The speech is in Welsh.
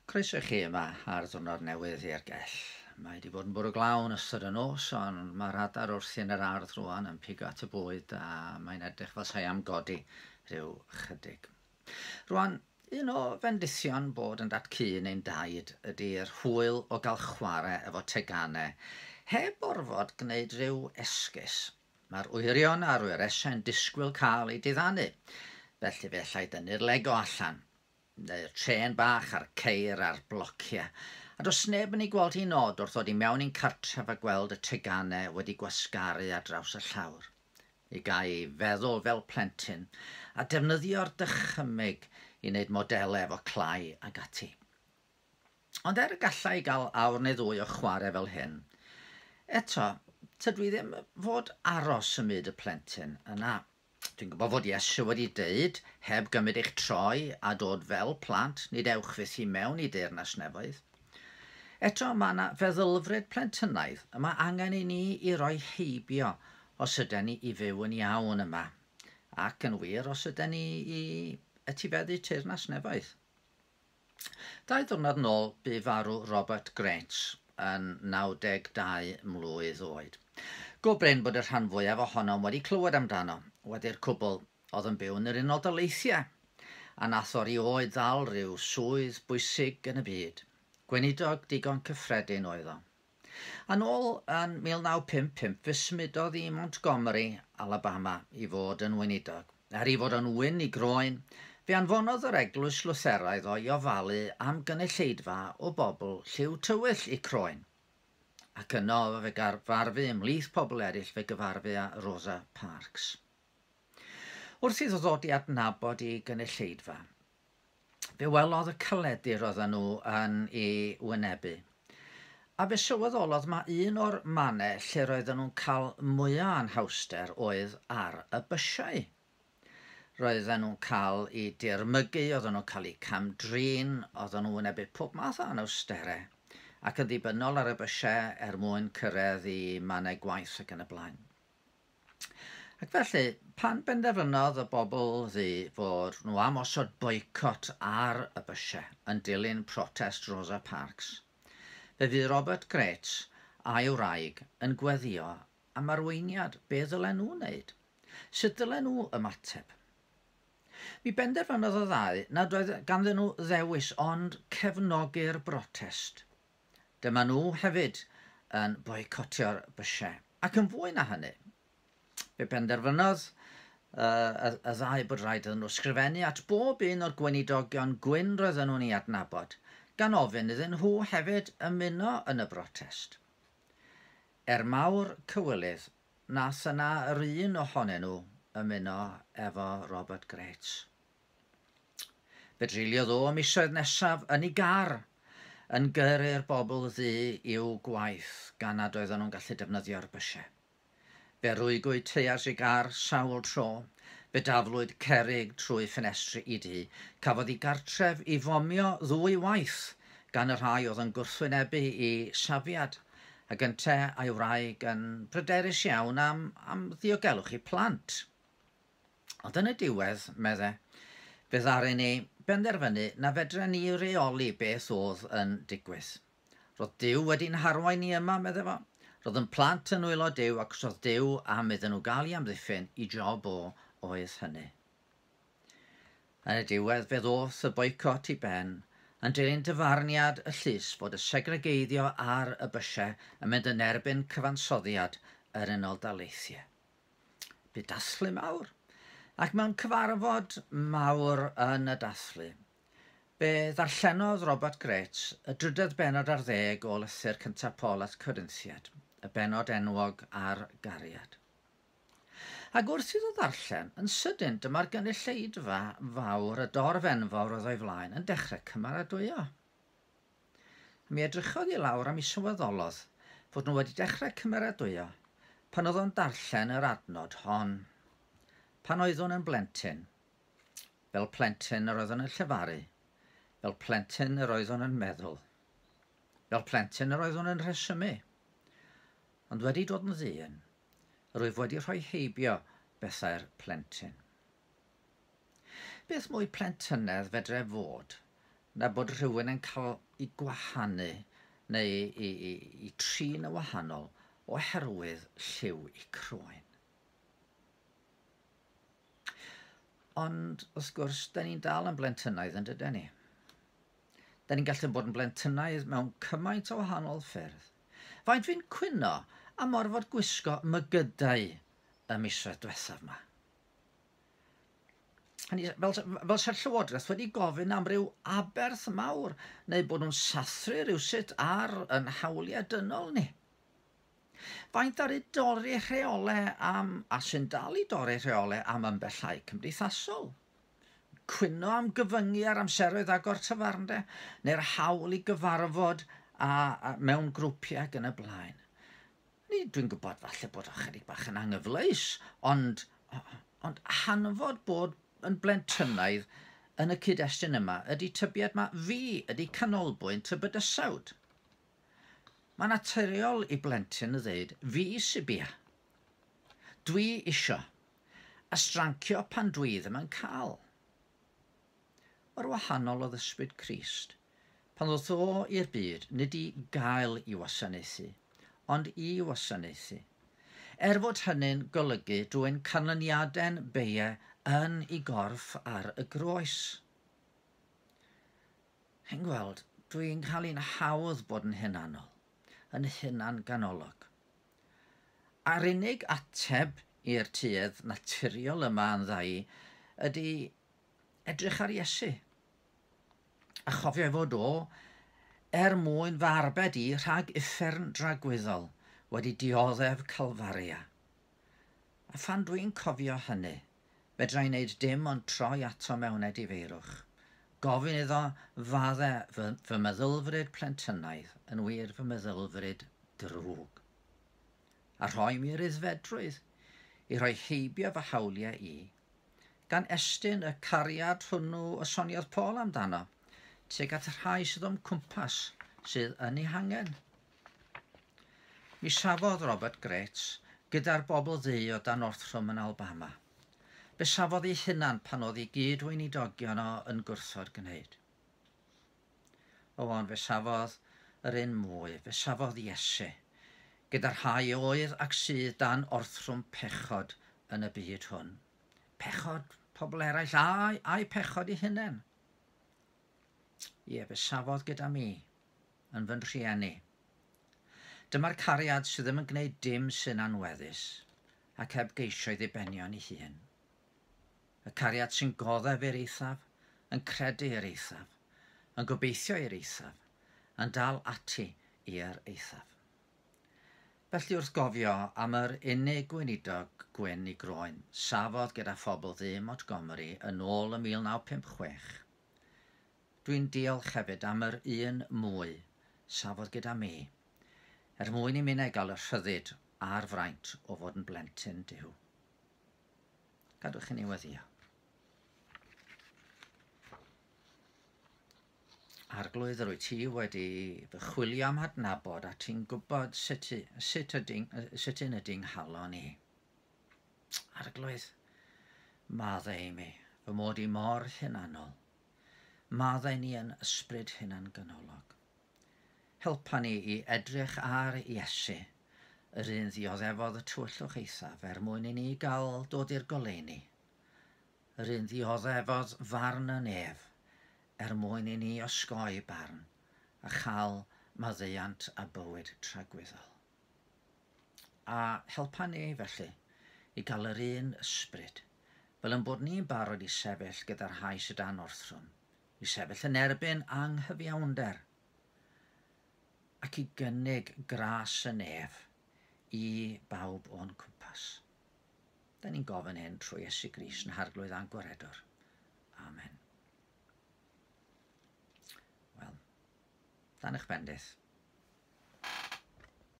Croeso i chi yma ar ddiwrnod newydd i'r gell. Mae wedi bod yn bwrw glaw yn ystod y nos, ond mae'r adar wrthi yn yr ardd rwan yn pigo at y bwyd a mae'n edrych fel sai am godi rhyw chydig. Rwan, un o fendithion bod yn dad-cu neu'n daid ydy'r hwyl o gael chwarae efo teganau, heb orfod gwneud rhyw esgus. Mae'r wyrion a'r wyresau'n disgwyl cael eu diddanu, felly fe allai dynnu'r Lego allan, neu'r trên bach a'r ceir a'r blociau. A does neb yn ei gweld hi'n od wrth ddod i mewn i'n cartref a gweld y teganau wedi gwasgaru ar draws y llawr. I gael ei feddwl fel plentyn a defnyddio'r dychymyg i wneud modelau efo clai ac ati. Ond er y gallai gael awr neu ddwy o chwarae fel hyn, eto, tydw i ddim fod aros ym myd y plentyn yna. Dwi'n gwybod fod Iesu wedi deud, heb gymryd eich troi a dod fel plant, nid ewch fyth i mewn i deyrnas nefoedd. Eto, mae yna feddylfryd plentynnaidd y mae angen i ni i roi heibio os yden ni i fyw yn iawn yma, ac yn wir os yden ni i etifeddu teyrnas nefoedd. Dau ddiwrnod nôl bu farw Robert Graetz yn 92 mlwydd oed. Go brin bod y rhan fwyaf ohonom wedi clywed amdano, wedi'r cwbl, oedd yn byw yn yr Unol Daleithiau, a nath o rioed ddal rhyw swydd bwysig yn y byd. Gweinidog digon cyffredin oedd o. Yn ôl yn 1955 fe symudodd i Montgomery, Alabama i fod yn weinidog. Er ei fod yn wyn i groen, fe anfonodd yr eglwys Lutheraidd o i ofalu am gynulleidfa o bobl lliw tywyll i croen. Ac yno fe gyfarfu ymhlith pobl eraill fe gyfarfu â Rosa Parks. Wrth iddo ddod i adnabod i gynulleidfa, fe welodd y caledi roedden nhw yn ei wynebu. A fe sylweddolodd mae un o'r mannau lle roedden nhw'n cael mwyaf anhawster oedd ar y bysiau. Roedden nhw'n cael eu dirmygu, oedden nhw'n cael eu cam-drin, oedden nhw'n wynebu pob math o anawsterau, ac yn ddibynnol ar y bysiau er mwyn cyrraedd i mannau gwaith ac yn y blaen. Ac felly, pan benderfynodd y bobl ddu fod nhw am osod boicot ar y bysiau yn dilyn protest Rosa Parks, fe fu Robert Graetz a'i wraig yn gweddïo am arweiniad be ddylen nhw wneud, sut ddylen nhw ymateb. Mi benderfynodd y ddau nad oedd ganddyn nhw ddewis ond cefnogi'r brotest. Dyma nhw hefyd yn boicotio'r bysiau, ac yn fwy na hynny, fe benderfynodd y, y ddau bod rhaid iddyn nhw sgrifennu at bob un o'r gweinidogion gwyn roedden nhw'n ei adnabod, gan ofyn iddyn nhw hefyd ymuno yn y brotest. Er mawr cywilydd, nath yna yr un ohonyn nhw ymuno efo Robert Graetz. Fe dreuliodd o misoedd nesaf yn ei gar, yn gyrru'r bobl ddu i'w gwaith gan nad oedden nhw'n gallu defnyddio'r bysiau. Fe rwygwyd teiars ei gar sawl tro, fe daflwyd cerrig trwy ffenestri i dŷ, cafodd ei gartref ei fomio ddwy waith gan y rhai oedd yn gwrthwynebu i safiad, ac ynte a'i wraig yn bryderus iawn am, am ddiogelwch i plant. Ond yn y diwedd, medde, fe ddaru ni benderfynu na fedren ni reoli beth oedd yn digwydd. Roedd Duw wedi'n harwain ni yma, medde fo. Roedd yn plant yn nwylo Duw ac os oedd Duw am iddyn nhw gael ei amddiffyn, i job o oedd hynny. Yn y diwedd fe ddoth y boicot i ben yn dilyn dyfarniad y llys fod y segregeiddio ar y bysiau yn mynd yn erbyn cyfansoddiad yr Unol Daleithiau. Bu dathlu mawr, ac mewn cyfarfod mawr yn y dathlu, fe ddarllenodd Robert Graetz y drydedd bennod ar ddeg o lythyr cyntaf Paul at Corinthiaid, y bennod enwog ar gariad. Ac wrth iddo ddarllen, yn sydyn dyma'r gynulleidfa fawr, y dorf enfawr oedd o'i flaen, yn dechrau cymeradwyo. A mi edrychodd i lawr a mi sylweddolodd fod nhw wedi dechrau cymeradwyo pan oedd o'n darllen yr adnod hon. Pan oeddwn yn blentyn, fel plentyn yr oeddwn yn llefaru, fel plentyn yr oeddwn yn meddwl, fel plentyn yr oeddwn yn rhesymu, ond wedi dod yn ddyn, rwyf wedi rhoi heibio bethau'r plentyn. Beth mwy plentynedd fedre fod na bod rhywun yn cael ei gwahanu neu i trin yn wahanol oherwydd lliw eu croen. Ond, wrth gwrs, da ni'n dal yn blentynnaidd yn dydyn ni. Da ni'n gallu bod yn blentynnaidd mewn cymaint o wahanol ffyrdd. Faint fi'n cwyno am orfod gwisgo mygydau y misoedd diwethaf yma. Hynny, fel sa'r Llywodraeth wedi gofyn am ryw aberth mawr, neu bod nhw'n sathru rhywsut ar yn hawliau dynol ni. Faint ar ei dorri rheolau am, a sy'n dal i dorri rheolau am ymbellhau cymdeithasol. Cwyno am gyfyngu ar amseroedd agor tafarndai, neu'r hawl i gyfarfod a mewn grwpiau ac yn y blaen. Ni, dwi'n gwybod falle bod ychydig bach yn anghyfleus, ond hanfod bod yn blentynnaidd yn y cyd-destun yma ydy tybied ma fi ydy canolbwynt y bydysawd. Mae'n naturiol i blentyn ddweud, fi sy bia. Dwi isio. A strancio pan dwi ddim yn cael. Mor wahanol oedd ysbryd Crist. Pan ddoth o i'r byd, nid i gael i wasanaethu, ond i wasanaethu. Er fod hynny'n golygu dwyn canlyniadau'n beie yn ei gorff ar y groes. Chi'n gweld, dwi'n cael un hawdd bod yn hunanol, yn hunan ganolog. A'r unig ateb i'r tuedd naturiol yma yn ddau ydy edrych ar Iesu. A chofio ei fod o, er mwyn fy arbed i rhag uffern dragwyddol, wedi dioddef Calfaria. A phan dwi'n cofio hynny, fedra i wneud dim ond troi ato mewn edifeirwch. Gofyn iddo fadde fy meddylfryd plentynnaidd, yn wir fy meddylfryd drwg. A rhoi mi ryddfedrwydd i rhoi heibio fy hawliau i, gan estyn y cariad hwnnw y soniodd Paul amdano, tuag at y rhai sydd o'm cwmpas sydd yn ei hangen. Mi safodd Robert Graetz gyda'r bobl ddu o dan orthrwm yn Alabama. Fe safodd ei hunan pan oedd ei gyd-weinidogion o yn gwrthod gwneud. O, ond fe safodd yr un mwy, fe safodd Iesu, gyda'r rhai oedd ac sydd dan orthrwm pechod yn y byd hwn. Pechod pobl eraill a'i pechod ei hunain. Ie, fe safodd gyda mi, yn fy rhieni. Dyma'r cariad sydd ddim yn gwneud dim sy'n anweddus ac heb geisio ei ddibenion ei hun. Y cariad sy'n goddef i'r eithaf, yn credu i'r eithaf, yn gobeithio i'r eithaf, yn dal ati i'r eithaf. Felly wrth gofio am yr unig gweinidog gwyn i groen, safodd gyda phobl ddu Montgomery yn ôl ym 1956. Dwi'n diolch hefyd am yr un mwy safodd gyda mi, er mwyn i minnau gael y rhyddid a'r fraint o fod yn blentyn Duw. Gadwch i ni weddïo. Arglwydd, yr wyt ti wedi fy chwilio am adnabod a ti'n gwybod sut un ydy'n nghalon i. Arglwydd, maddau i mi, fy mod i mor hunanol. Maddau ni yn ysbryd hunan ganolog. Helpa ni i edrych ar Iesu, yr un ddioddefodd y tywyllwch eithaf er mwyn i ni gael dod i'r goleuni. Yr un ddioddefodd farn y nef er mwyn i ni osgoi barn a chael maddeuant a bywyd tragwyddol. A helpa ni felly i gael yr un ysbryd, fel yn bod ni'n barod i sefyll gyda'r rhai sydd dan orthrwm, i sefyll yn erbyn anghyfiawnder, ac i gynnig gras y nef i bawb o'n cwmpas. Da ni'n gofyn hyn trwy Iesu Grist yn Harglwydd a'n Gwaredwr. Amen. Wel, dan eich bendith.